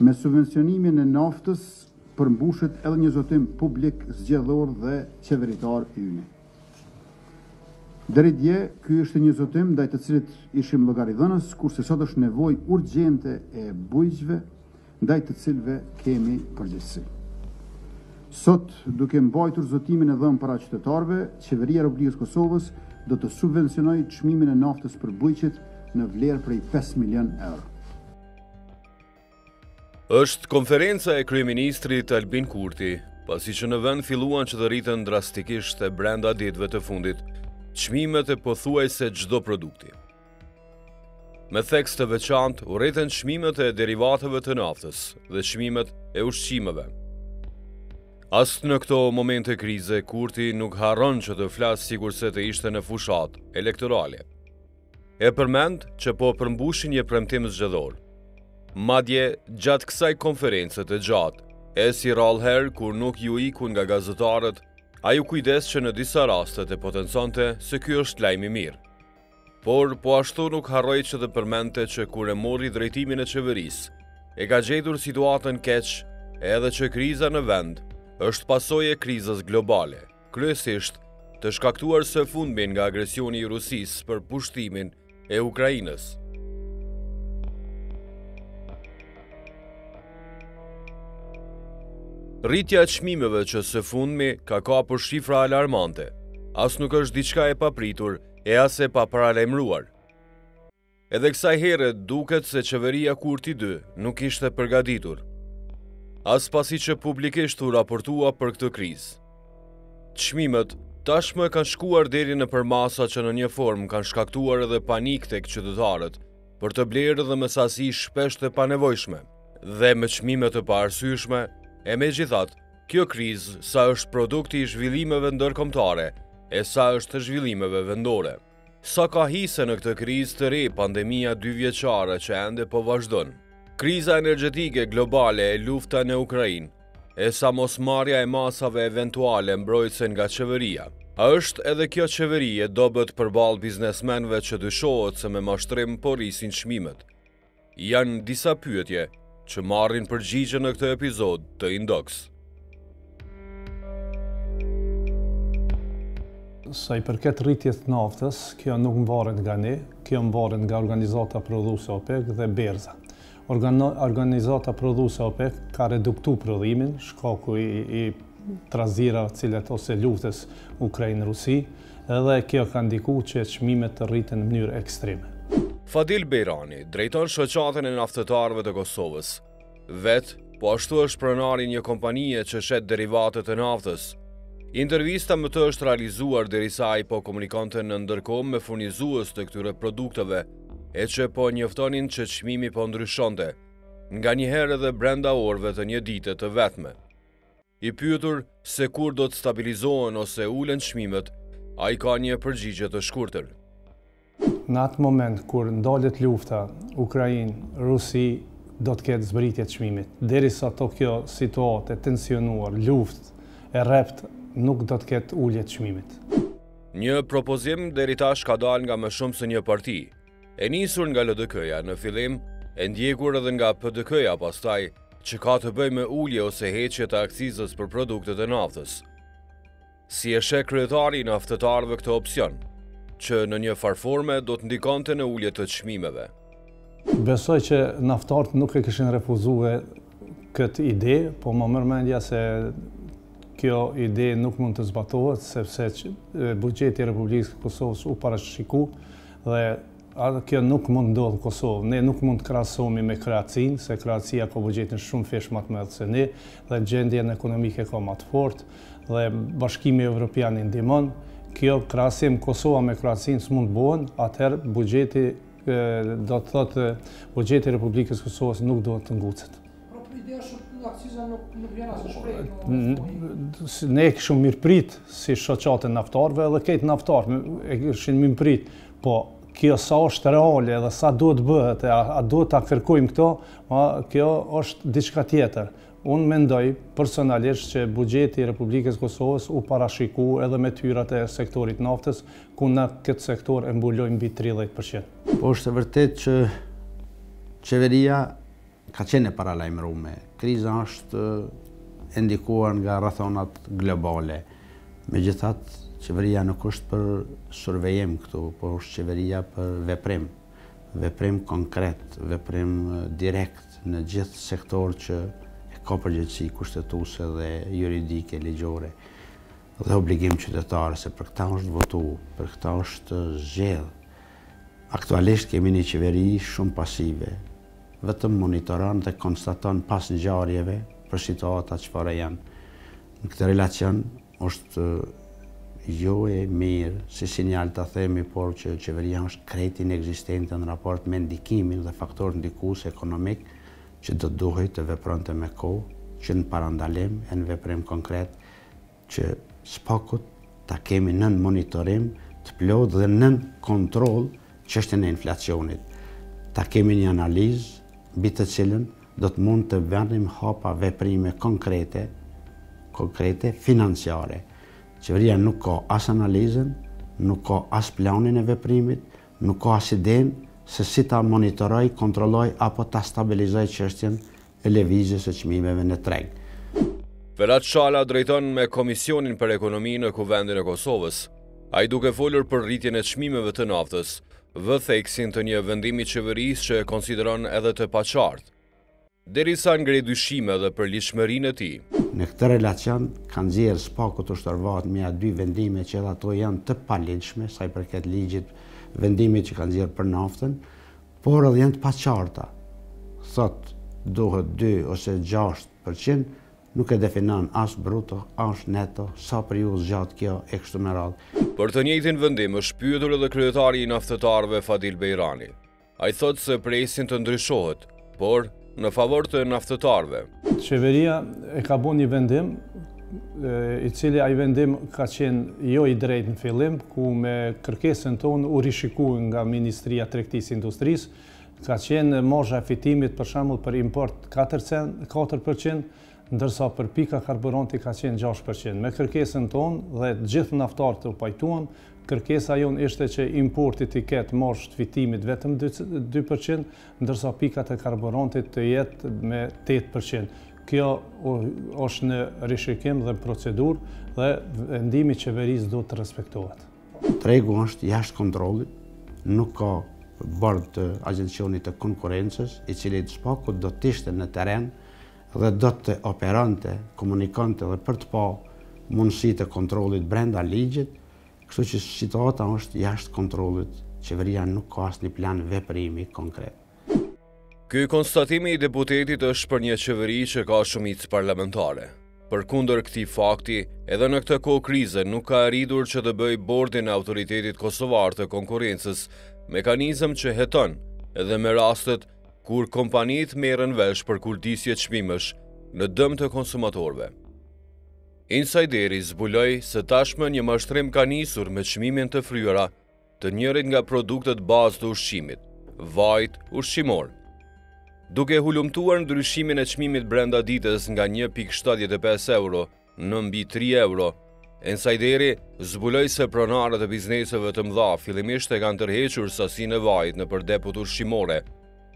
Me subvencionimin e naftës përmbushet edhe një zotim publik zgjedhor dhe qeveritar i yni. Deri dje, ky ishte një zotim ndaj të cilit ishim llogaridhënës, kurse sot është nevojë urgjente e bujqve ndaj të cilëve kemi përgjegjësi. Sot, duke mbajtur zotimin e dhënë para qytetarëve, Qeveria e Republikës së Kosovës do të subvencionojë çmimin e naftës për bujqit në vlerë prej 5 milion euro. Është konferenca e kryeministrit Albin Kurti, pasi që në vend filluan që të rriten drastikisht e brenda ditëve të fundit çmimet e pothuajse çdo produkti. Me theks të veçantë u rritën çmimet e derivateve të naftës dhe çmimet e ushqimeve. As në këto momente krize, Kurti nuk harron që të flasë sikurse të ishte në fushatë elektorale. E përmend që po përmbushin një premtim zgjedhor. Madje, gjatë kësaj konference të gjatë, e si rrallë herë kur nuk iu iku nga gazetarët, ai u kujdes që në disa raste të potenconte se ky është lajm i mirë. Por, po ashtu nuk harroi që të përmendte që kur e mori drejtimin e qeverisë, e ka gjetur situatën keq edhe që kriza në vend është pasojë e krizës globale. kryesisht të shkaktuar së fundmi nga agresioni i Rusisë për pushtimin e Ukrainës. Rritja e çmimeve që së fundmi ka kapur shifra alarmante, as nuk është diçka e papritur e as e paparalajmëruar. Edhe kësaj here duket se qeveria Kurti 2 nuk ishte përgatitur. As pasi që publikisht u raportua për këtë krizë. Çmimet tashmë kanë shkuar deri në përmasa që në një formë kanë shkaktuar edhe panik tek qytetarët, për të blerë edhe me sasi shpesh të panevojshme dhe me çmime të paarsyeshme, e megjithatë, kjo krizë sa është produkti i zhvillimeve ndërkombëtare e sa është zhvillimeve vendore. Sa ka hise në këtë krizë të re pandemia dyvjeçare që ende po vazhdon? Kriza energjetike globale e lufta në Ukrainë, e sa mosmarrja e masave eventuale mbrojtëse nga qeveria. A është edhe kjo qeveri e dobët përballë biznesmenëve që dyshohet se me mashtrim po rrisin çmimet? Janë disa pyetje që marrin përgjigje në këtë epizod të InDoks. Sa i përket rritjes të naftës, kjo nuk mvaret nga ne, kjo mvaret nga organizata prodhuese OPEC dhe Berza. Organizata prodhuese OPEC ka reduktu prodhimin, shkaku i, i trazirave të cilat ose luftës Ukrainë-Rusi, edhe kjo ka ndiku që çmimet të rriten në mënyrë ekstreme. Fadil Bejrani drejton Shoqatën e Naftëtarëve të Kosovës. Vetë, po ashtu është pronar i një kompanie që shet derivate të naftës. Intervista me të është realizuar derisa ai po komunikonte në ndërkohë me furnizues të këtyre produkteve, e që po njoftonin që çmimi po ndryshonte, nganjëherë edhe brenda orëve të një dite të vetme. I pyetur se kur do të stabilizohen ose ulen çmimet, ai ka një përgjigje të shkurtër. Në atë moment kur ndalet lufta Ukrainë, Rusi, do të ketë zbritje të çmimit. Derisa to kjo situatë e tensionuar, luftë e rreptë, nuk do të ketë ulje të çmimit. Një propozim deri tash ka dalë nga më shumë se një parti, E nisur nga LDK-ja në fillim, e ndjekur edhe nga PDK-ja pastaj, që ka të bëjë me ulje ose heqje të akcizës për produktet e naftës. Si e sheh kryetari i naftëtarëve këtë opsion, që në një farë forme do të ndikonte në ulje të çmimeve? Besoj që naftarët nuk e kishin refuzue këtë ide, po ma merr mendja se kjo ide nuk mund të zbatohet, sepse buxheti i Republikës së Kosovës u parashiku Dhe kjo nuk mund të ndodhë në Kosovë. Ne nuk mund të krahasohemi me Kroacinë, se Kroacia ka buxhetin shumëfish më të madh se ne dhe gjendjen ekonomike ka më të fortë dhe Bashkimi Evropian i ndihmon. Kjo krahasim Kosova me Kroacinë s'mund të bëhen, atëherë buxheti Do të thotë buxheti i Republikës së Kosovës nuk duhet të ngucet. Pra për ideja që akciza nuk nuk vjen as shpejt. Ne e kishim mirëprit si shoqatë e naftarëve edhe krejt naftarët e kishin mirëprit, po kjo sa është reale dhe sa duhet bëhet e a, a duhet ta kërkojmë këto, a, kjo është diçka tjetër. Unë mendoj personalisht që buxheti i Republikës Kosovës u parashiku edhe me t'hyrat e sektorit naftës, ku në këtë sektor e mbulojmë mbi 30%. Po është e vërtetë që qeveria ka qenë e paralajmërume. Kriza është e ndikuar nga rrethanat globale. Megjithatë, qeveria nuk është për survejim këtu, po është qeveria për veprim. Veprim konkret, veprim direkt në gjithë sektorë që e ka përgjegjësi kushtetuese dhe juridike, ligjore dhe obligim qytetar, se për këta është votu, për këta është zgjedh. Aktualisht kemi një qeveri shumë pasive, vetëm monitoron dhe konstaton pas ngjarjeve për situata çfarë janë. Në këtë relacion është jo e mirë si sinjal ta themi, por që qeveria është krejt inekzistente në raport me ndikimin dhe faktorët ndikues ekonomik që do të duhej të vepronte me kohë, që në parandalim e në veprim konkret që së paku ta kemi nën monitorim të plotë dhe nën kontroll çështjen e inflacionit. Ta kemi një analizë mbi të cilën do të mund të merrnim hapa veprime konkrete, konkrete financiare. Qeveria nuk ka as analizën, nuk ka as planin e veprimit, nuk ka as idenë se si ta monitorojë, kontrollojë apo ta stabilizojë çështjen e lëvizjes së çmimeve në treg. Ferat Shala drejton me Komisionin për Ekonomi në Kuvendin e Kosovës. Ai duke folur për rritjen e çmimeve të naftës, vë theksin te një vendim i qeverisë që e konsideron edhe të paqartë, derisa ngre dyshime edhe për ligjshmërinë e tij. Në këtë relacion ka nxjerrë SPAK-u të ushtërvat me dy vendime që edhe ato janë të paligjshme sa i përket ligjit, vendimit që ka nxjerrë për naftën, por edhe janë të paqarta. Thotë duhet 2 ose 6%, nuk e definon as bruto, as neto, sa periudhë zgjat kjo e kështu me radhë. Për të njëjtin vendim është pyetur edhe kryetari i naftëtarëve Fadil Bejrani. Ai thotë se presin të ndryshohet, por në favor të naftëtarëve. Qeveria e ka bo një vendim, i cili ai vendim ka qenë jo i drejtë në fillim, ku me kërkesën tonë u rishiku nga Ministria e Tregtisë Industrisë, ka qenë marzha e fitimit për shembull për import 4%, ndërsa për pika karburanti ka qenë 6%. Me kërkesën tonë dhe gjithë naftarët u pajtuan, kërkesa jonë ishte që importi të ketë marzhë të fitimit vetëm 2%, ndërsa pikat e karburantit të jetë me 8%. Kjo është në rishikim dhe procedurë dhe vendimi i qeverisë duhet të respektohet. Tregu është jashtë kontrollit, nuk ka bord të Agjencionit të Konkurrencës, i cili së paku do të ishte në terren dhe do të operonte, komunikonte dhe për të pa mundësitë e kontrollit brenda ligjit, kështu që situata është jashtë kontrollit, qeveria nuk ka asnjë plan veprimi konkret. Ky konstatim i deputetit është për një qeveri që ka shumicë parlamentare. Përkundër këtij fakti, edhe në këtë kohë krize nuk ka arritur që të bëjë bordin e Autoritetit Kosovar të Konkurrencës, mekanizëm që heton edhe me rastet kur kompanitë merren vesh për kurdisje çmimesh në dëm të konsumatorëve. Insajderi zbuloi se tashmë një mashtrim ka nisur me çmimin të fryra të njërit nga produktet bazë të ushqimit, vajit ushqimor. Duke hulumtuar ndryshimin e çmimit brenda ditës nga 1.75 euro në mbi 3 euro, Insajderi zbuloi se pronarët e bizneseve të mëdha fillimisht e kanë tërhequr sasinë e vajit nëpër depot ushqimore,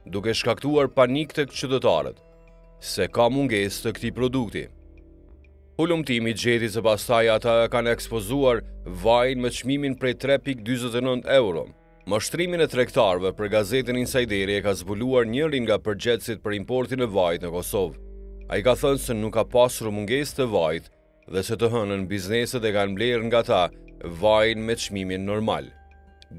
duke shkaktuar panik tek qytetarët se ka mungesë të këtij produkti. Hulumtimi gjeti se pastaj ata e kanë ekspozuar vajin me çmimin prej 3.49 euro. Mashtrimin e tregtarëve për gazetën Insajderi e ka zbuluar njëri nga përgjegjësit për importin e vajit në Kosovë. Ai ka thënë se nuk ka pasur mungesë të vajit dhe se të hënën bizneset e kanë blerë nga ta vajin me çmimin normal.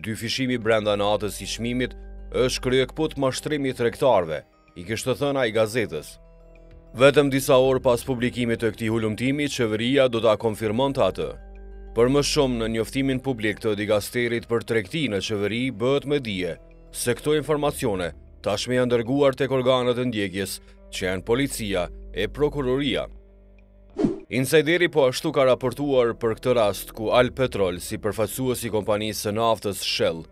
Dyfishimi brenda natës i çmimit është kryekëput mashtrimi i tregtarëve, i kishte thënë ai gazetës. Vetëm disa orë pas publikimit të këtij hulumtimi, qeveria do ta konfirmonte atë. Për më shumë në njoftimin publik të dikasterit për tregti në qeveri bëhet me dije. se këto informacione tashmë janë dërguar tek organet e ndjekjes, që janë policia e prokuroria. Insajderi po ashtu ka raportuar për këtë rast ku Albpetrol si përfaqësues i kompanisë së naftës Shell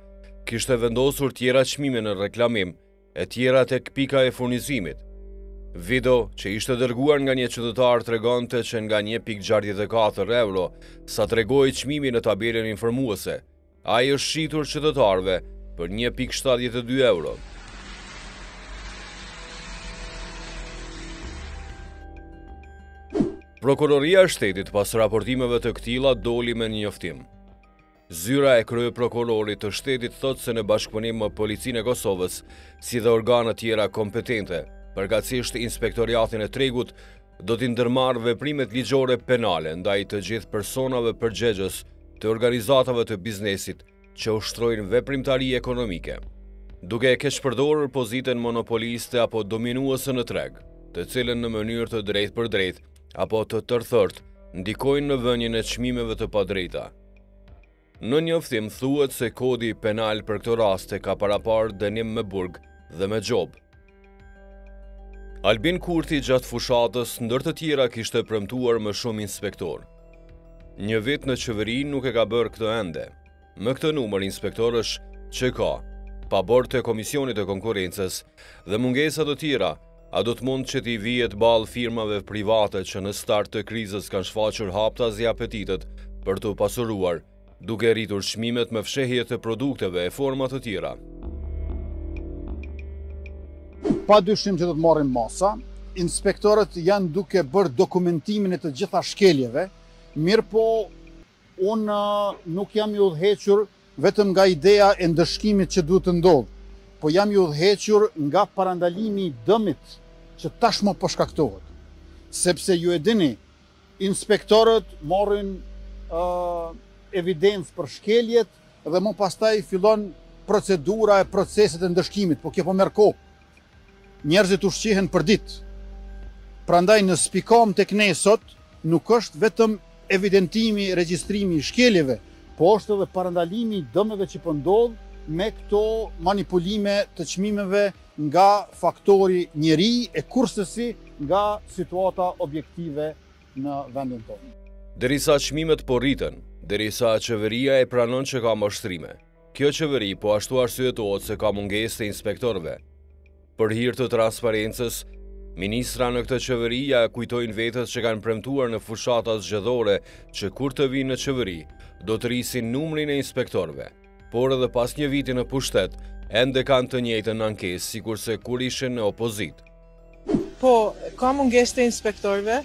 kishte vendosur tjera çmime në reklamim e tjera tek pika e furnizimit. Video që ishte dërguar nga një qytetar tregonte që nga 1.64 euro sa tregohej çmimi në tabelën informuese, ai është shitur qytetarëve për 1.72 euro. Prokuroria e Shtetit pas raportimeve të këtilla doli me një njoftim. Zyra e Kryeprokurorit të Shtetit thotë se në bashkëpunim me Policinë e Kosovës, si dhe organet tjera kompetente, përkatësisht Inspektoriatin e Tregut, do t'i ndërmarrë veprimet ligjore penale ndaj të gjithë personave përgjegjës të organizatave të biznesit që ushtrojnë veprimtari ekonomike, duke e keqpërdorur pozitën monopoliste apo dominuese në treg, të cilën në mënyrë të drejtpërdrejtë apo të tërthortë ndikojnë në vënien e çmimeve të padrejta. Në njoftim thuhet se kodi penal për këto raste ka paraparë dënim me burg dhe me gjobë. Albin Kurti gjatë fushatës ndër të tjera kishte premtuar më shumë inspektorë. Një vit në qeveri nuk e ka bërë këtë ende. Me këtë numër inspektorësh që ka, pa bord të Komisionit të Konkurrencës dhe mungesa të tjera, A do të mund që t'i vihet ballë firmave private që në start të krizës kanë shfaqur haptazi apetitet për t'u pasuruar, duke rritur çmimet me fshehje të produkteve e forma të tjera? Pa dyshim që do të marrim masa. Inspektorët janë duke bërë dokumentimin e të gjitha shkeljeve, mirëpo Unë nuk jam i udhëhequr vetëm nga ideja e ndëshkimit që duhet të ndodhë, po jam i udhëhequr nga parandalimi i dëmit që tashmë po shkaktohet. Sepse ju e dini, inspektorët marrin evidencë për shkeljet dhe më pastaj fillon procedura e proceset e ndëshkimit, po kjo po merr kohë. Njerëzit ushqehen përditë. Prandaj në spikamë tek ne sot nuk është vetëm evidentimi, regjistrimi i shkeljeve, po është edhe parandalimi i dëmeve që po ndodh me këto manipulime të çmimeve nga faktori njeri e kurrsesi nga situata objektive në vendin tonë. Derisa çmimet po rriten, derisa qeveria e pranon që ka mashtrime, Kjo qeveri po ashtu arsyetohet se ka mungesë të inspektorëve. Për hir të transparencës, ministra në këtë qeveri ia kujtojnë vetes që kanë premtuar në fushata zgjedhore që kur të vijnë në qeveri, do të rrisin numrin e inspektorëve. Por edhe pas një viti në pushtet, ende kanë të njëjtën ankesë sikurse kur ishin në opozitë. Po, ka mungesë të inspektorëve,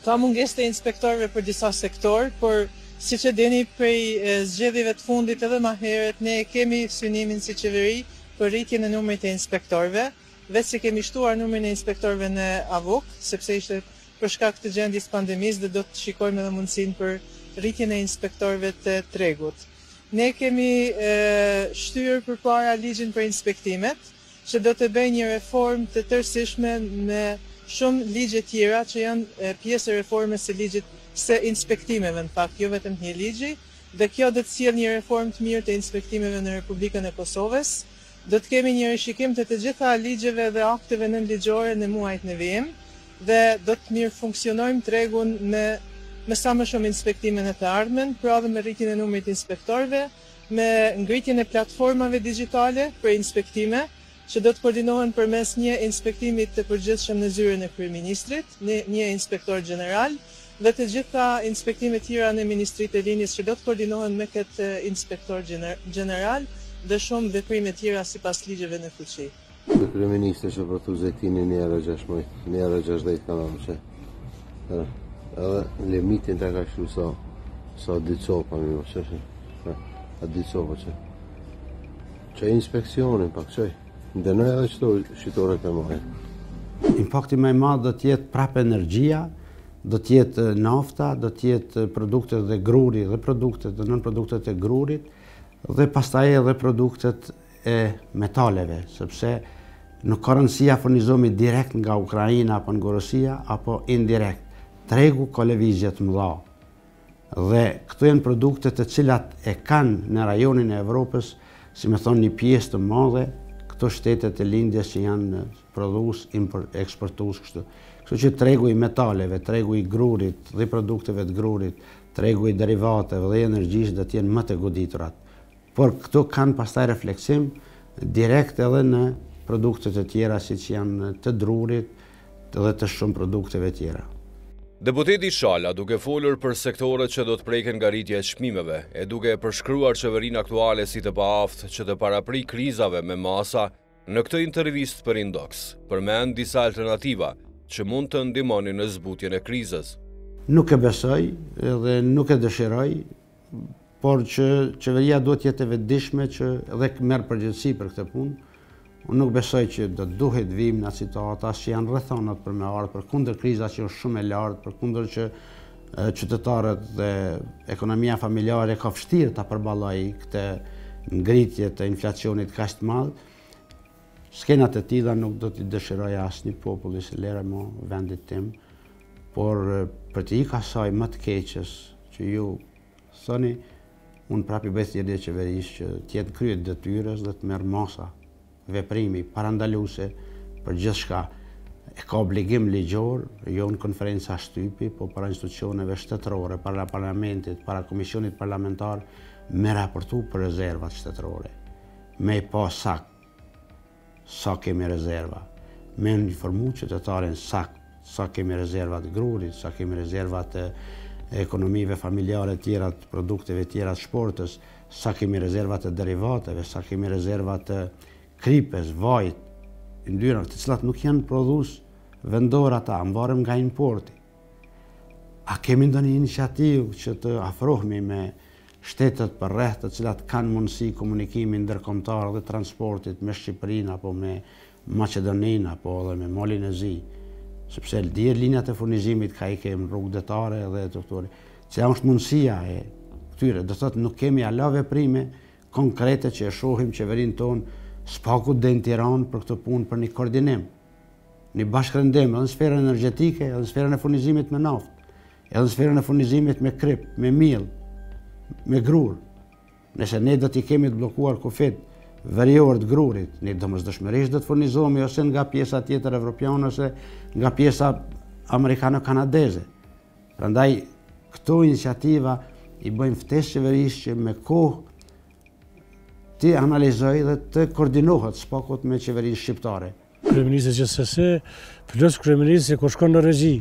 Ka mungesë të inspektorëve për disa sektorë, por siç e dini prej zgjedhjeve të fundit edhe ma herët ne e kemi synimin si qeveri për rritjen e numrit të inspektorëve, veç se kemi shtuar numrin e inspektorëve në AVUK, sepse ishte për shkak të gjendjes pandemisë dhe do të shikojmë edhe mundësinë për rritjen e inspektorëve të tregut. Ne kemi shtyrë përpara ligjin për inspektimet, që do të bëjë një reformë të tërësishme me shumë ligje tjera që janë pjesë e reformës së ligjit së inspektimeve në fakt, jo vetëm të një ligji, dhe kjo do të sjellë një reformë të mirë të inspektimeve në Republikën e Kosovës. Do të kemi një rishikim të të gjitha ligjeve dhe akteve nënligjore në muajt në vijim dhe do të mirëfunksionojmë tregun me me sa më shumë inspektime në të ardhmen, pra dhe me rritjen e numrit të inspektorëve, me ngritjen e platformave digjitale për inspektime, që do të koordinohen përmes një inspektimi të përgjithshëm në zyrën e kryeministrit, një, një inspektor gjeneral dhe të gjitha inspektimet tjera në ministritë e linjës që do të koordinohen me këtë inspektor gjeneral dhe shumë veprime tjera sipas ligjeve në fuqi. Dhe kryeministri që për të zejtinin një euro 16, një euro 60 ka në që. Edhe limitin të ka kështu sa, sa dy copa mi më që që. A dy copa që. Që inspekcionin pak që. Dënoj edhe qëto shitoret e majë. Impakti më i madh do të jetë prapë energjia, do të jetë nafta, do të jetë produktet dhe gruri dhe produktet dhe nënproduktet e grurit dhe pastaj edhe produktet e metaleve, sepse nuk ka rëndësi a furnizohemi direkt nga Ukraina apo nga Rusia apo indirekt. Tregu ka lëvizje të mëdha. Dhe këto janë produkte të cilat e kanë në rajonin e Evropës Si me thonë një pjesë të madhe, këto shtetet e lindjes që janë prodhues, eksportues kështu. Kështu që tregu i metaleve, tregu i grurit dhe produkteve të grurit, tregu i derivateve dhe i energjisë do të jenë më të goditurat. Por këto kanë pastaj refleksim direkt edhe në produktet e tjera siç janë të drurit dhe të shumë produkteve tjera. Deputeti Shala, duke folur për sektorët që do të preken nga rritja e çmimeve, e duke e përshkruar qeverinë aktuale si të paaftë që të paraprijë krizave me masa, në këtë intervistë për InDoks, përmend disa alternativa që mund të ndihmonin në zbutjen e krizës. Nuk e besoj dhe nuk e dëshiroj, por që qeveria duhet të jetë e vetëdijshme që edhe merr përgjegjësi për këtë punë. Unë nuk besoj që do të duhet të vijmë në atë situatë, as që janë rrethanat për me ardhë, përkundër kriza që është shumë e lartë, përkundër që qytetarët dhe ekonomia familjare ka vështirë ta përballojë këtë ngritje të inflacionit kaq të madh. Skena të tilla nuk do t'i dëshiroja asnjë populli se lere mo vendit tim, por për t'i ikë asaj më të keqes që ju thoni, unë prapë i bëj thirrje qeverisë që të jetë në krye të detyrës dhe të merr masa veprimi parandaluese për gjithçka. E ka obligim ligjor, jo në konferenca shtypi, po para institucioneve shtetërore, para parlamentit, para komisionit parlamentar, me raportu për rezervat shtetërore. Me i pa sakt sa kemi rezerva, me informu qytetarin sakt sa kemi rezerva të grurit, sa kemi rezerva të ekonomive familjare tjera, të produkteve tjera të shportës, sa kemi rezerva të derivateve, sa kemi rezerva të kripës, vajit, yndyrave, të cilat nuk janë prodhues vendor ata, mvarem nga importi. A kemi ndonjë iniciativë që të afrohemi me shtetet përreth të cilat kanë mundësi komunikimi ndërkombëtar dhe transportit me Shqipërinë apo me Maqedoninë apo edhe me Malin e Zi, sepse dihet linjat e furnizimit ka i kemi rrugë detare dhe tokësore. Cila është mundësia e këtyre? Do thotë nuk kemi ala veprime konkrete që e shohim qeverinë tonë s'paku deri në Tiranë për këtë punë për një koordinim, një bashkërendim edhe në sferën energjetike, edhe në sferën e furnizimit me naftë. Edhe në sferën e furnizimit me kripë, me miell, me grurë. Nëse ne do t'i kemi të bllokuar kufijtë verior të grurit, ne domosdoshmërisht do të furnizohemi ose nga pjesa tjetër evropiane ose nga pjesa amerikano-kanadeze. Prandaj këto iniciativa i bëjmë ftesë qeverisë që me kohë t'i analizojë dhe të koordinohet s'paku me qeverinë shqiptare. Kryeministri gjithsesi, plus kryeministri kur shkon në Norvegji,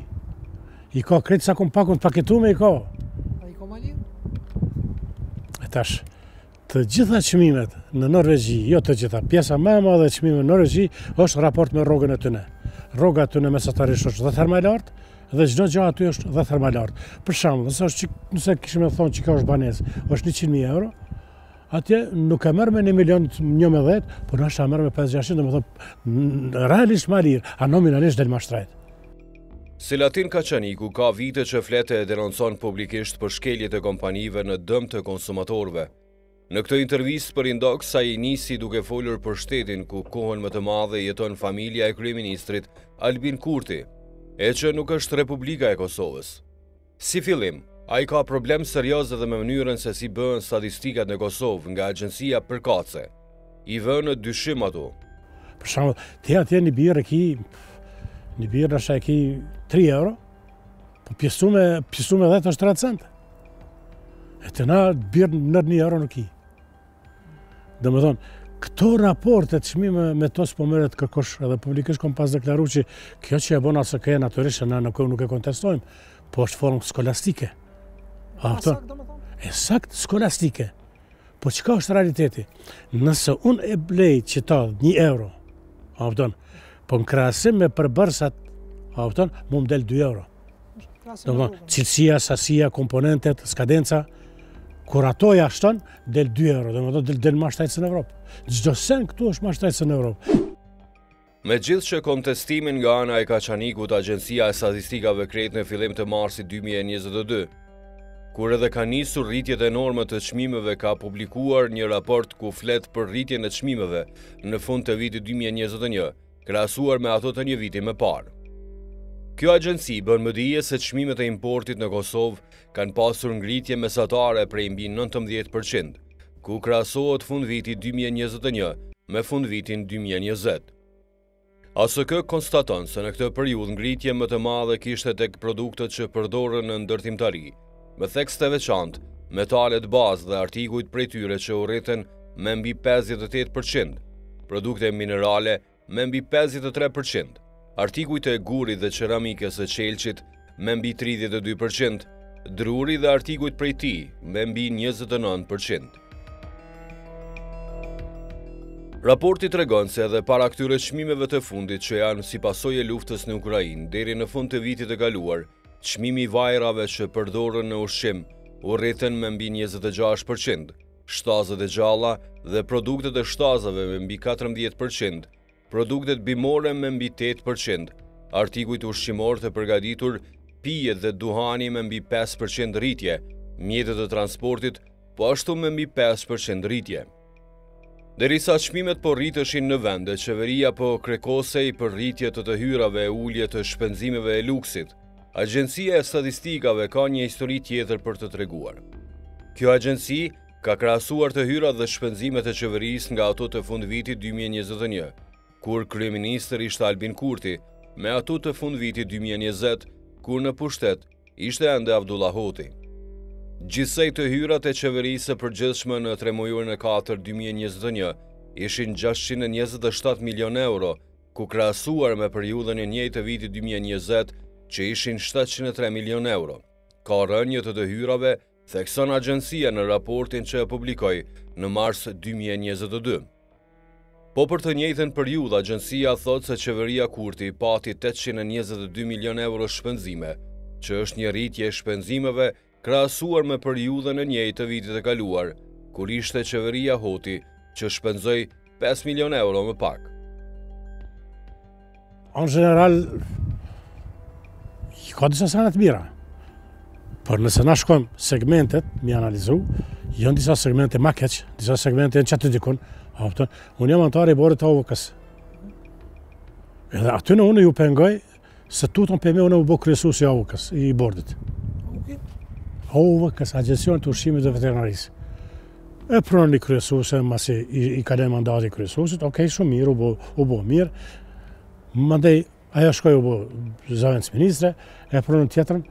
i ka krejt sa kom pakun të paketume i ka. A i ka ma lirë? E tash, të gjitha çmimet në Norvegji, jo të gjitha, pjesa më e madhe e çmimeve në Norvegji është raport me rrogën e tyne. Rroga e tyne mesatarisht është 10 herë më e lartë dhe çdo gjë aty është 10 herë më e lartë. Për shembull, nëse është nëse kishim me thonë që kjo është banesë, është 100.000 euro, Atje nuk e merr me 1 milion 11, por ndoshta e merr me 5-600, domethënë realisht ma lirë, a nominalisht del ma shtrejt. Selatin Kaçaniku ka vite që flet e denoncon publikisht për shkeljet e kompanive në dëm të konsumatorëve. Në këtë intervistë për InDoks, ai nisi duke folur për shtetin ku kohën më të madhe jeton familja e kryeministrit Albin Kurti, e që nuk është Republika e Kosovës. Si fillim, ai ka problem serioz edhe me mënyrën se si bëhen statistikat në Kosovë nga agjencia përkatëse. I vë në dyshim ato. Për shembull, ti atje një birrë e ki, një birrë ndoshta e ki 3 euro, po pjesume, pjesume 10 është 3 cent. E te na birrë nën 1 euro nuk ki. Domethënë, këto raporte të çmimeve me to s'po merret kërkush edhe publikisht kom pas deklaru që kjo që e bon ASK natyrisht na nuk, nuk e kontestojmë, po është formë skolastike. A sakt, domethënë? E sakt skolastike. Po çka është realiteti? Nëse unë e blej qita një euro, a kupton, po në krahasim me përbërësat, a kupton, mu më del 2 euro. Domethënë, cilësia, sasia, komponentet, skadenca, kur ato ja shton, del 2 euro, domethënë, del, del ma shtrejt se në Evropë. Çdo sen këtu është ma shtrejt se në Evropë. Megjithëqë kontestimin nga ana e Kaçanikut, Agjencia e Statistikave krejt në fillim të marsit 2022, kur edhe ka nisur rritjet enorme të çmimeve ka publikuar një raport ku flet për rritjen e çmimeve në fund të vitit 2021, krahasuar me ato të një viti më parë. Kjo agjenci bën me dije se çmimet e importit në Kosovë kanë pasur ngritje mesatare prej mbi 19%. ku krahasohet fundviti 2021 me fundvitin 2020. ASK konstaton se në këtë periudhë ngritje më të madhe kishte tek produktet që përdoren në ndërtimtari, me theks të veçantë, metalet bazë dhe artikujt prej tyre që u rritën me mbi 58%, produkte minerale me mbi 53%, artikujt e gurit dhe qeramikës e qelqit me mbi 32%, druri dhe artikujt prej tij me mbi 29%. Raporti tregon se edhe para këtyre çmimeve të fundit që janë si pasojë e luftës në Ukrainë, deri në fund të vitit të kaluar, çmimi i vajrave që përdoren në ushqim u rritën me mbi 26%, shtazët e gjalla dhe produktet e shtazave me mbi 14%, produktet bimore me mbi 8%, artikujt ushqimorë të përgatitur, pijet dhe duhani me mbi 5% rritje, mjetet e transportit po ashtu me mbi 5% rritje. Derisa çmimet po rriteshin në vend e qeveria po krekosej për rritje të të hyrave e ulje të shpenzimeve e luksit, Agjencia e Statistikave ka një histori tjetër për të treguar. Kjo agjenci ka krahasuar të hyrat dhe shpenzimet e qeverisë nga ato të fundvitit 2021, kur kryeministër ishte Albin Kurti, me ato të fundvitit 2020, kur në pushtet ishte ende Avdullah Hoti. Gjithsej të hyrat e qeverisë së përgjithshme në tremujorin e 4 2021 ishin 627 milion euro, ku krahasuar me periudhën e njëjtë të vitit 2020 që ishin 703 milion euro. Ka rënie të të hyrave, thekson agjencia në raportin që e publikoi në mars 2022. Po për të njëjtën periudhë, agjencia thotë se qeveria Kurti pati 822 milion euro shpenzime, që është një rritje e shpenzimeve krahasuar me periudhën e njëjtë të vitit të kaluar, kur ishte qeveria Hoti që shpenzoi 5 milion euro më pak. Në gjeneral, ka disa sene të mira. Por nëse na shkojmë segmentet, mi analizu, janë disa segmente ma keq, disa segmente janë qaty dikun, a kupton? Unë jam anëtar i bordit të AUVK-së. Edhe aty në unë ju pengoj, se tutën për me unë u bo kryesues i AUVK-së, i bordit. AUVK-së, Agjencionit të Ushqimit dhe Veterinarisë. E prunë një kryesuese, masi i, i kaloi mandati i kryesuesit, okej, shumë mirë, u bo, u bo mirë. Mandej, ajo shkoi u bo zëvendësministre, e prunë tjetrën,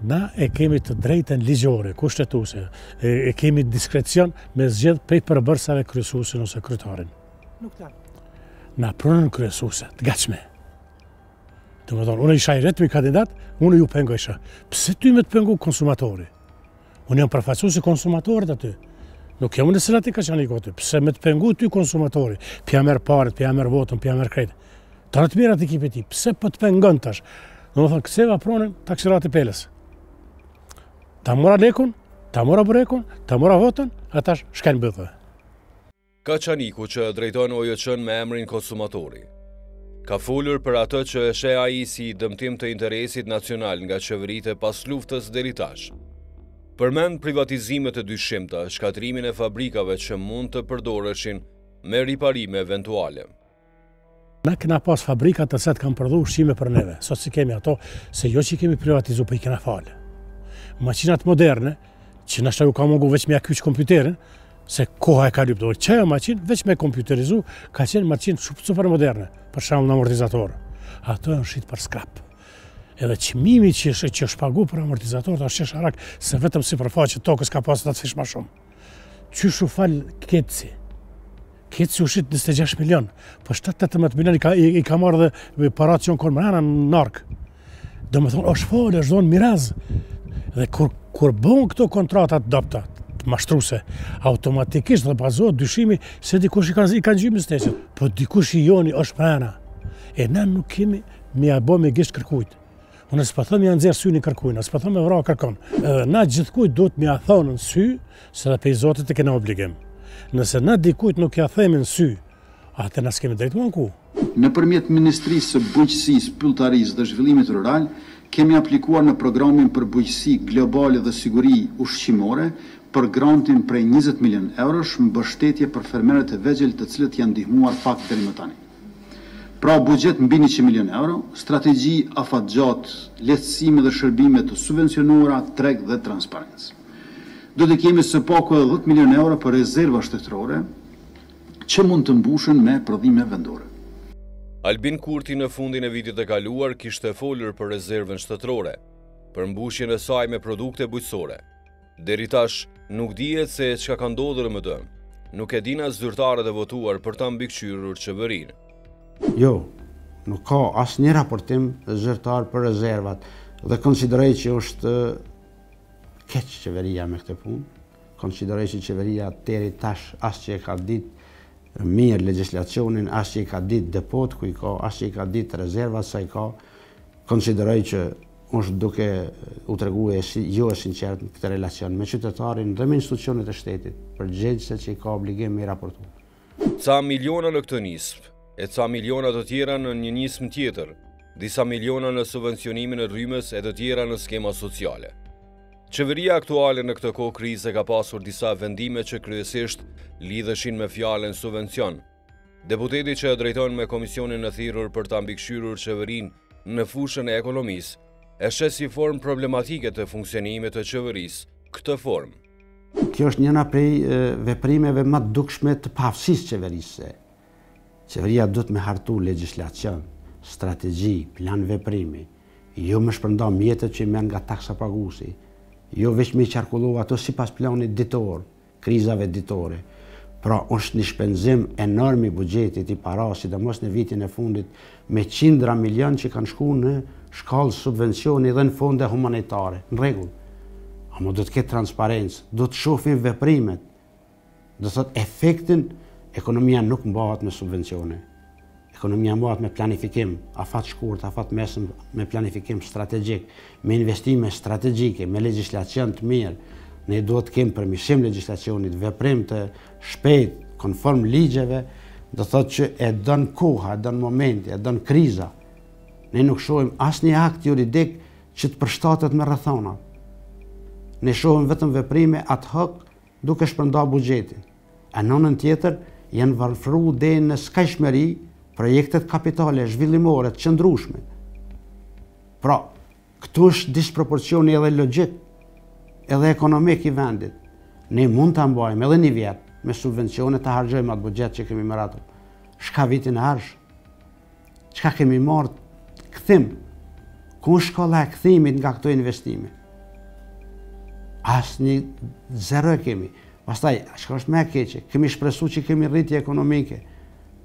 na e kemi të drejtën ligjore, kushtetuese, e, e kemi diskrecion me zgjedh prej përbërësave kryesuesin ose kryetarin. Nuk ta. Na prunën kryesuese, të gatshme. Domethonë, unë isha i vetmi kandidat, unë ju pengojsha. Pse ty me të pengu konsumatori? Unë jam përfaqësues i konsumatorit aty. Nuk jam unë Selatin Kaçaniku aty. Pse me të pengu ty konsumatori? P'ja merr paret, p'ja merr votën, p'ja merr krejt. Të të mirat i ki ti. Pse po të pengon tash? Domethonë, kceva pronën taksirat i Pelës. Ta mora lekun, ta mora burekun, ta mora votën, a tash shkajnë bëthë. Kaçaniku që drejton OJQ-në me emrin Konsumatori. Ka folur për atë që e sheh ai si dëmtim të interesit nacional nga qeveritë e pasluftës deri tash. Përmend privatizimet e dyshimta, shkatërrimin e fabrikave që mund të përdoreshin me riparime eventuale. Na kena pas fabrika të cilat kanë prodhu ushqime për neve. Sot s'i kemi ato, se jo që i kemi privatizu, po i kena falë. Makinat moderne, që nashta ju ka mungu veç me ja kyç kompjuterin, se koha e ka lypë, do qajo maqinë, veç me kompjuterizu, ka qenë maqinë super moderne, për shembull në amortizator. Ato janë shit për skrap. Edhe çmimi që është që është pagu për amortizator, është qesharak, se vetëm sipërfaqe tokës ka pasë atë fish ma shumë. Qysh u fal KEDS-i? KEDS-i u shit 26 milion, po 7-18 milion i ka, i, i ka marrë dhe parat që janë konë mrena në arkë. Domethonë, është falë, është dhonë miraz. Dhe kur, kur bëhen këto kontrata të dobta, të mashtruse, automatikisht dhe bazohet dyshimi se dikush i ka, i ka ngjy misteqet. Po dikush i joni është mrena. E na nuk kemi me ia bo me gisht kërkujt. Unë s'po them ja nxjerr synin kërkujt, s'po them me vra kërkon. Edhe na gjithkujt duhet me ja thonë në sy, se dhe pej Zotit e kena obligim. Nëse na dikujt nuk ja themi në sy, atë na s'kemi drejt m'u anku. Nëpërmjet Ministrisë së Bujqësisë, Pylltarisë dhe Zhvillimit Rural, kemi aplikuar në programin për bujqësi globale dhe siguri ushqimore për grantin prej 20 milionë eurosh mbështetje për fermerët e vegjël të cilët janë ndihmuar pak deri më tani. Pra buxhet mbi 100 milionë euro, strategji afatgjatë, lehtësime dhe shërbime të subvencionuara, treg dhe transparencë. Do të kemi së paku edhe 10 milionë euro për rezerva shtetërore që mund të mbushen me prodhime vendore. Albin Kurti në fundin e vitit të kaluar kishte folur për rezervën shtetërore, për mbushjen e saj me produkte bujqësore. Deri tash, nuk dihet se çka ka ndodhur me të. Nuk e dinë as zyrtarët e votuar për ta mbikëqyrur qeverinë. Jo, nuk ka asnjë raportim zyrtar për rezervat dhe konsideroj që është keq qeveria me këtë punë. Konsideroj që qeveria deri tash as që e ka ditë mirë legjislacionin, as që i ka ditë depot ku i ka, as që i ka ditë rezervat sa i ka. Konsideroj që është duke u tregue si jo e sinqertë në këtë relacion me qytetarin dhe me institucionet e shtetit, përgjegjëse që i ka obligim me i raportu. Ca miliona në këtë nismë, e ca miliona të tjera në një nismë tjetër, disa miliona në subvencionimin e rrymës e të tjera në skema sociale. Qeveria aktuale në këtë kohë krize ka pasur disa vendime që kryesisht lidheshin me fjalën subvencion. Deputeti që e drejton me komisionin e thirrur për ta mbikëqyrur qeverinë në fushën e ekonomisë, e sheh si formë problematike të funksionimit të qeverisë këtë formë. Kjo është njëna prej veprimeve më të dukshme të paaftësisë qeverisëse. Qeveria duhet me hartu legjislacion, strategji, plan veprimi, jo me shpërnda mjetet që i merr nga taksapaguesi, jo veç me i qarkullu ato sipas planit ditor, krizave ditore. Pra, është një shpenzim enorm i buxhetit, i parasë, sidomos në vitin e fundit, me qindra milion që kanë shku në shkallë subvencioni dhe në fonde humanitare. Në rregull. Ama do të ketë transparencë, do të shohim veprimet. Do të thotë efektin, ekonomia nuk mbahet me subvencione. Ekonomia mbahet me planifikim, afat shkurt, afat mesëm, me planifikim strategjik, me investime strategjike, me legjislacion të mirë. Ne duhet të kemi përmirësim legjislacionit, veprim të shpejt, konform ligjeve, do thotë që e don koha, e don momenti, e don kriza. Ne nuk shohim asnjë akt juridik që të përshtatet me rrethanat. Ne shohim vetëm veprime ad hoc duke shpërnda buxhetin. E në anën tjetër, janë varfëru deri në skajshmëri projektet kapitale, zhvillimore, të qëndrueshme. Pra, këtu është disproporcioni edhe logjik, edhe ekonomik i vendit. Ne mund ta mbajmë edhe një vjet me subvencione ta harxhojmë atë buxhet që kemi miratu. Çka vitin e ardhshëm? Çka kemi marrë kthim? Ku është shkalla e kthimit nga këto investime? Asnjë zero e kemi. Pastaj, çka është më e keqe? Kemi shpresu që kemi rritje ekonomike.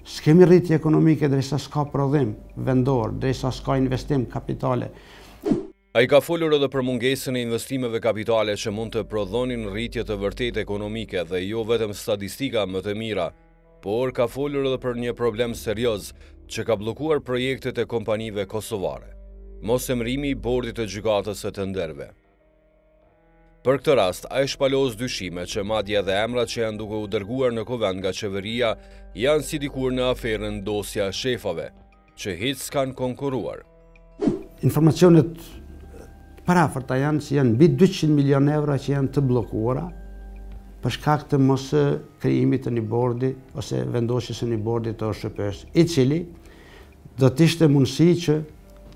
S'kemi rritje ekonomike derisa s'ka prodhim vendor, derisa s'ka investim kapitale. Ai ka folur edhe për mungesën e investimeve kapitale që mund të prodhonin rritje të vërtetë ekonomike dhe jo vetëm statistika më të mira, por ka folur edhe për një problem serioz që ka bllokuar projektet e kompanive kosovare, mosemërimi i bordit të gjykatës së tenderëve. Për këtë rast, ai shpalos dyshime që madje edhe emrat që janë duke u dërguar në kuvend nga qeveria janë si dikur në aferën dosja e shefave, që hiç s'kanë konkurruar. Informacionet të përafërta janë që janë mbi 200 milion euro që janë të bllokuara për shkak të mos krijimit të një bordi ose vendosjes së një bordi të OSHP-së, i cili do të ishte mundësi që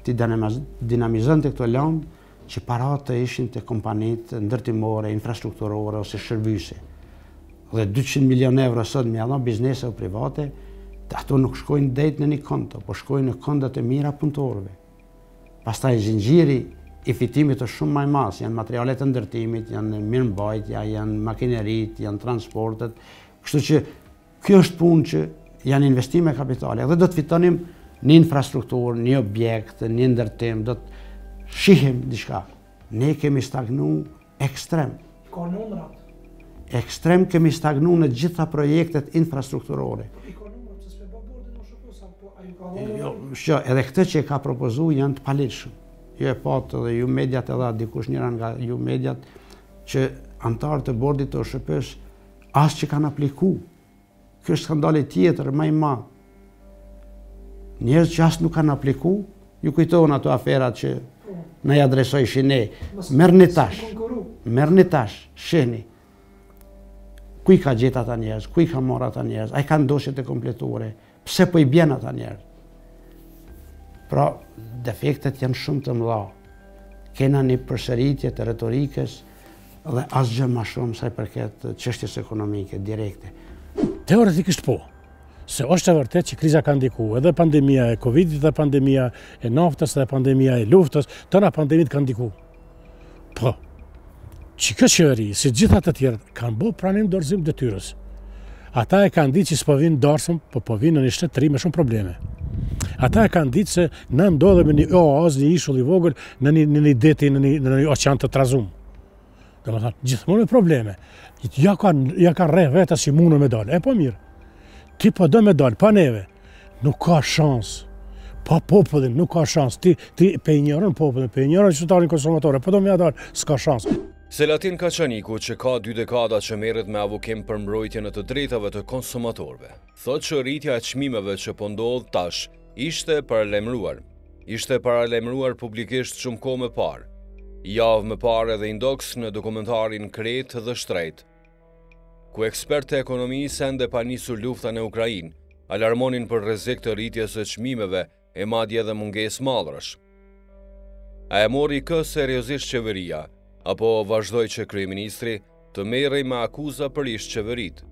t'i dinamizonte këto lëndë që paratë të ishin te kompanitë ndërtimore, infrastrukturore ose shërbyese. Dhe 200 milion euro sot me ia dhon bizneseve private, ato nuk shkojnë drejt në një konto, po shkojnë në kontot e mijëra punëtorëve. Pastaj zinxhiri i fitimit është shumë më i madh, janë materialet e ndërtimit, janë mirëmbajtja, janë makineritë, janë transportet, kështu që Kjo është punë që janë investime kapitale dhe do të fitonim një infrastrukturë, një objekt, një ndërtim, do të shihim diçka. Ne kemi stagnu ekstrem. Ka numrat. Ekstrem kemi stagnu në gjitha projektet infrastrukturore. I ka numrat, se s'pe bë bordin OSHP-së, po a ju ka dhënë? Jo, shë, edhe këtë që e ka propozu janë të paligjshëm. Ju e patë edhe ju mediat edhe dikush njëra nga ju mediat që anëtarët e bordit të OSHP-së As që kanë apliku. Kjo është skandali tjetër, ma i madh. Njerëz që as nuk kanë apliku, ju kujtohen ato aferat që na i adresojshin ne. Merrni tash, merrni tash, shihni. Ku i ka gjetë ata njerëz, ku i ka marrë ata njerëz, a i kanë dosjet e kompletuare, pse po i bjen ata njerëz? Pra, defektet janë shumë të mëdha. Kena një përsëritje të retorikës. Dhe asgjë ma shumë sa i përket çështjes ekonomike direkte. Teoretikisht po. Se është e vërtetë që kriza ka ndiku, edhe pandemia e Covidit, dhe pandemia e naftës, dhe pandemia e luftës, tëna pandemitë kanë ndiku. Po, që kjo qeveri, si gjitha të tjerët, kanë bo pranim dorëzim detyrës. Ata e kanë ditë që s'po vinë darsëm, po po vinë në një shtet të ri me shumë probleme. Ata e kanë ditë se na ndodhemi në një oaz, një ishull i vogël, në një, në një deti, në një, në një oqean të trazum. Domethënë, gjithmonë me probleme. Ja ka, ja ka rreh vetes si mundë me dalë. E po mirë. Ti po do me dalë, pa neve. Nuk ka shans. Pa popullin, nuk ka shans. Ti, ti pe injoron popullin, pe injoron qytetarin konsumator, po do me ja dalë, s'ka shans. Selatin Kaçaniku, që ka dy dekada që merret me avokim për mbrojtjen e të drejtave të konsumatorëve, thotë që rritja e çmimeve që po ndodh tash ishte paralajmëruar. Ishte paralajmëruar publikisht shumë kohë më parë. Javë më parë edhe Indoks në dokumentarin Krejt dhe Shtrejt, ku ekspertë të ekonomisë ende pa nisur lufta në Ukrainë, alarmonin për rrezik të rritjes së çmimeve e madje edhe mungesë mallrash. A e mori kë seriozisht qeveria, apo vazhdoi që kryeministri të merrej me akuza për ish qeveritë?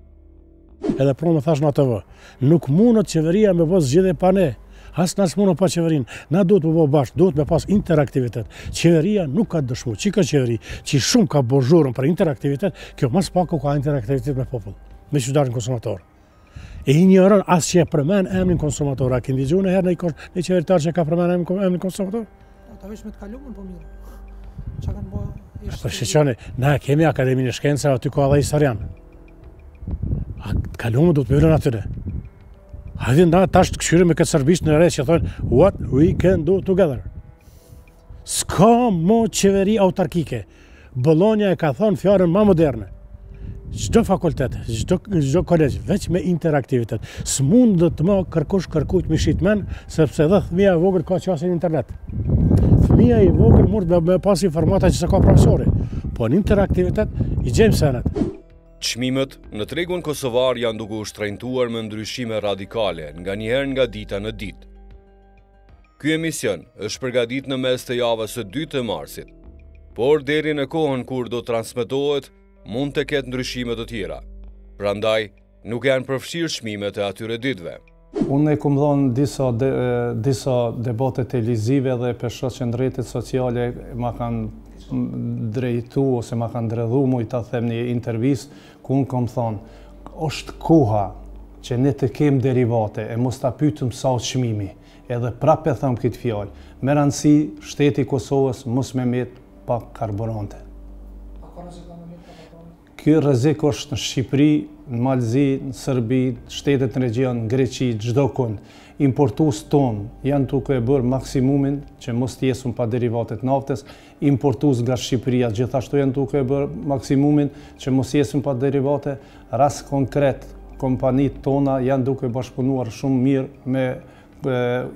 Edhe pra më thash në ATV, nuk mundet qeveria me bo zgjidhje pa ne, as na s'mundem pa qeverinë, na duhet me bo bashkë, duhet me pas interaktivitet. Qeveria nuk ka dëshmu, që kjo qeveri, që shumë ka bo zhurmë për interaktivitet, kjo ma s'paku ka interaktivitet me popull, me qytetarin konsumator. E injoron as që e përmen emrin konsumator. A keni dëgju njëherë në një qeveritar që ka përmen emrin, emrin konsumator? Ata veç me të kalumen po mirë. Çka kanë bë? Po shiqoni, na kemi Akademinë e Shkencave, aty ka edhe historian. A të kalumen duhet me lënë atyre. Hajde na tash të kqyrim me këtë serbisht në re që thonë what we can do together. S'ka mo qeveri autarkike. Bolonja e ka thonë fjalën ma moderne. Çdo fakultet, çdo çdo kolegj, veç me interaktivitet. S'mundet më kërkush kërkujt me shit men, sepse edhe fëmija e vogël ka qasje në internet. Fëmija i vogël mund me, me pas informata që s'e ka profesori. Po në interaktivitet i gjejmë senet. Çmimet në tregun kosovar janë duke u shtrenjtuar me ndryshime radikale, nganjëherë nga dita në ditë. Ky emision është përgatit në mes të javës së dytë të marsit. Por deri në kohën kur do transmetohet, mund të ketë ndryshime të tjera. Prandaj, nuk janë përfshirë çmimet e atyre ditëve. Unë e kom dhonë disa, de, disa debate televizive dhe pe shoh që në rrjetet sociale ma kanë drejtu ose ma kanë dredhu muj ta them një intervistë ku unë kom thonë është koha që ne të kem derivate e mos ta pyetëm sa o çmimi. Edhe prapë e them këtë fjalë, me rëndësi shteti i Kosovës mos me met pa karburante. Ky rrezik është në Shqipëri, në Mal Zi, në Serbi, në shtetet në regjion, në Greqi, çdo kund. Importues tonë janë duke e bërë maksimumin që mos të jesim pa derivate të naftës, importues nga Shqipëria gjithashtu janë duke e bërë maksimumin që mos jesim pa derivate. Rast konkret, kompanitë tona janë duke bashkëpunuar shumë mirë me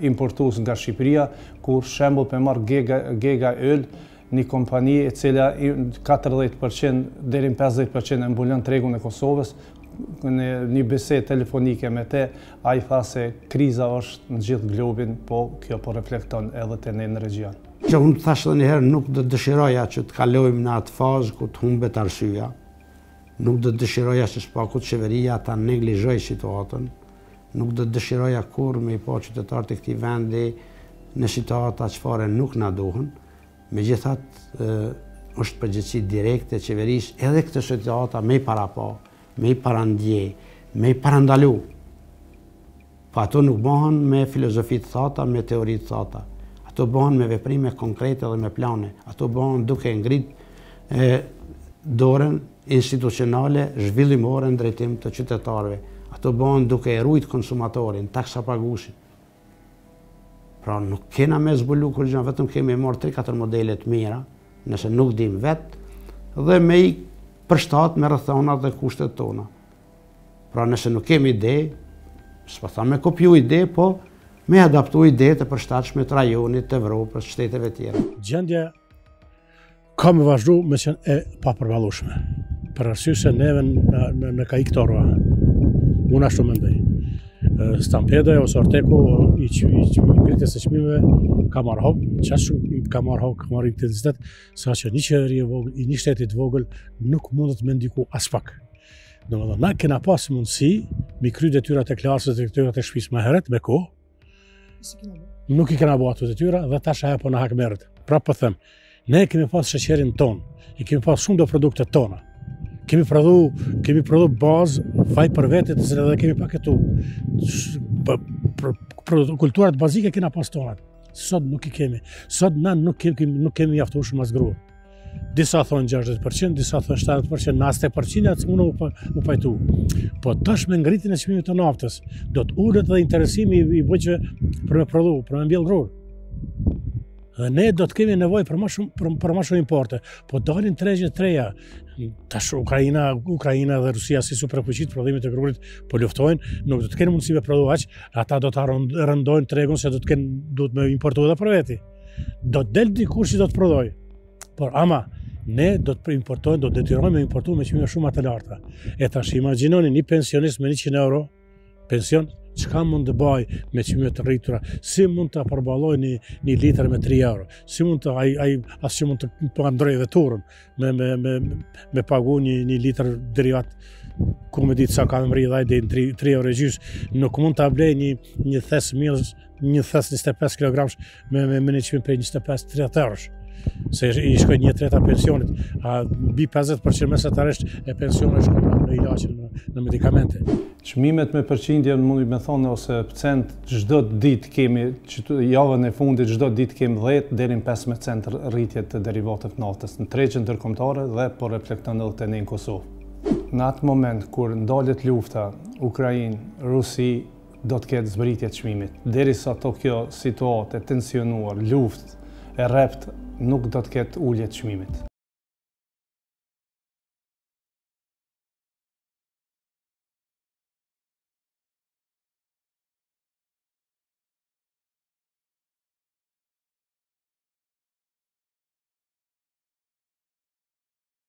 importues nga Shqipëria, ku shembull pe marr Gega, Gega Oil, një kompani e cila 40% deri në 50% e mbulon tregun e Kosovës, në një bisedë telefonike me te, ai tha se kriza është në gjithë globin, po kjo po reflekton edhe te ne në regjion. Që unë të thashë edhe njëherë nuk do të dëshiroja që të kalojmë në atë fazë ku të humbet arsyeja, nuk do të dëshiroja që s'paku qeveria ta neglizhojë situatën, nuk do të dëshiroja kurrë me i pa qytetarët e këtij vendi në situata çfarë nuk na duhen, megjithatë është përgjegjësi direkte e qeverisë edhe këto situata me i parapa, me i parandje, me i parandalu. Po ato nuk bëhen me filozofi të thata, me teori të thata. Ato bëhen me veprime konkrete dhe me plane. Ato bëhen duke ngrit e, dorën institucionale zhvillimore në drejtim të qytetarëve. Ato bëhen duke e rujt konsumatorin, taksapaguesin. Pra nuk kena me zbulu kurgja, vetëm kemi marrë 3-4 modele të mira, nëse nuk dim vetë, dhe me i përshtat me rrethonat dhe kushtet tona. Pra nëse nuk kemi ide, s'po tham me kopju ide, po me adaptu ide të përshtatshme të rajonit, të Evropës, shteteve tjera. Gjendja ka me vazhdu me qenë e papërballueshme. Për arsye se neve në, në, në ka ikë torba. Unë ashtu mendoj. Stampeda ose orteku i, i, i ngritjes së çmimeve ka marrë hop, qaq shumë. ka marrë hov, ka marrë intensitet, saqë një qeveri e vogël, i një shteti të vogël, nuk mundet me ndiku aspak. Domethënë, na kena pas mundësi, mi kry detyrat e klasës dhe detyrat e shpisë më herët, me kohë, nuk i kena bo ato detyra dhe tash ajo po na hakmerret. Prapë po them, ne kemi pas sheqerin tonë, i kemi pas shumë do produkte tona. Kemi prodhu, kemi prodhu bazë, vaj për vete të cilët edhe kemi paketu. Kulturat bazike kena pas tonat. Sot nuk i kemi. Sot na nuk kemi, nuk kemi mjaftueshëm as grurë. Disa thonë 60%, disa thonë 70%, në asë të përqindja atë s'mund u, u pajtu. Po tash me ngritjen e çmimit të naftës, do të ulet dhe interesimi i, i bujqve për me prodhu, për me mbjell grurë. Dhe ne do të kemi nevojë për më shumë për, për më shumë importe. Po dalin tregje të reja. Tash Ukraina, Ukraina dhe Rusia si superfuqitë e prodhimit të grurit po luftojnë, nuk do të kenë mundësi me prodhu aq, ata do ta rëndojnë tregun se do të kenë duhet me importu edhe për veti. Do të del dikush që do të prodhojë. Por ama ne do të importojmë, do të detyrohemi me importu me çmime shumë më të larta. E tash imagjinoni një pensionist me 100 euro pension, çka mund të bajë me çmime të rritura, si mund të përballojë një, një litër me 3 euro, si mund të, ai, ai, as që mund të po ndrojë veturën me, me, me, me pagu një, një litër derivat, ku me ditë sa ka me mrri dhe ai deri në 3, 3 euro e gjysë, nuk mund të blej një, një thes miell, një thes 25 kg me, me, me një çmim prej 25-30 eurosh se i shkoi një treta pensionit, a mbi 50% mesatarisht e pensionit shkon në ilaçe, në, në medikamente. Çmimet me përqindje mundi me thonë ose cent çdo ditë kemi, që javën e fundit çdo ditë kemi 10 deri në 15 cent rritje të derivateve të naftës në tregje ndërkombëtare dhe po reflekton edhe te ne në Kosovë. Në atë moment kur ndalet lufta Ukrainë, Rusi, do të ketë zbritje të çmimit. Derisa to kjo situatë e tensionuar, luftë e rreptë, nuk do të ketë ulje të çmimit.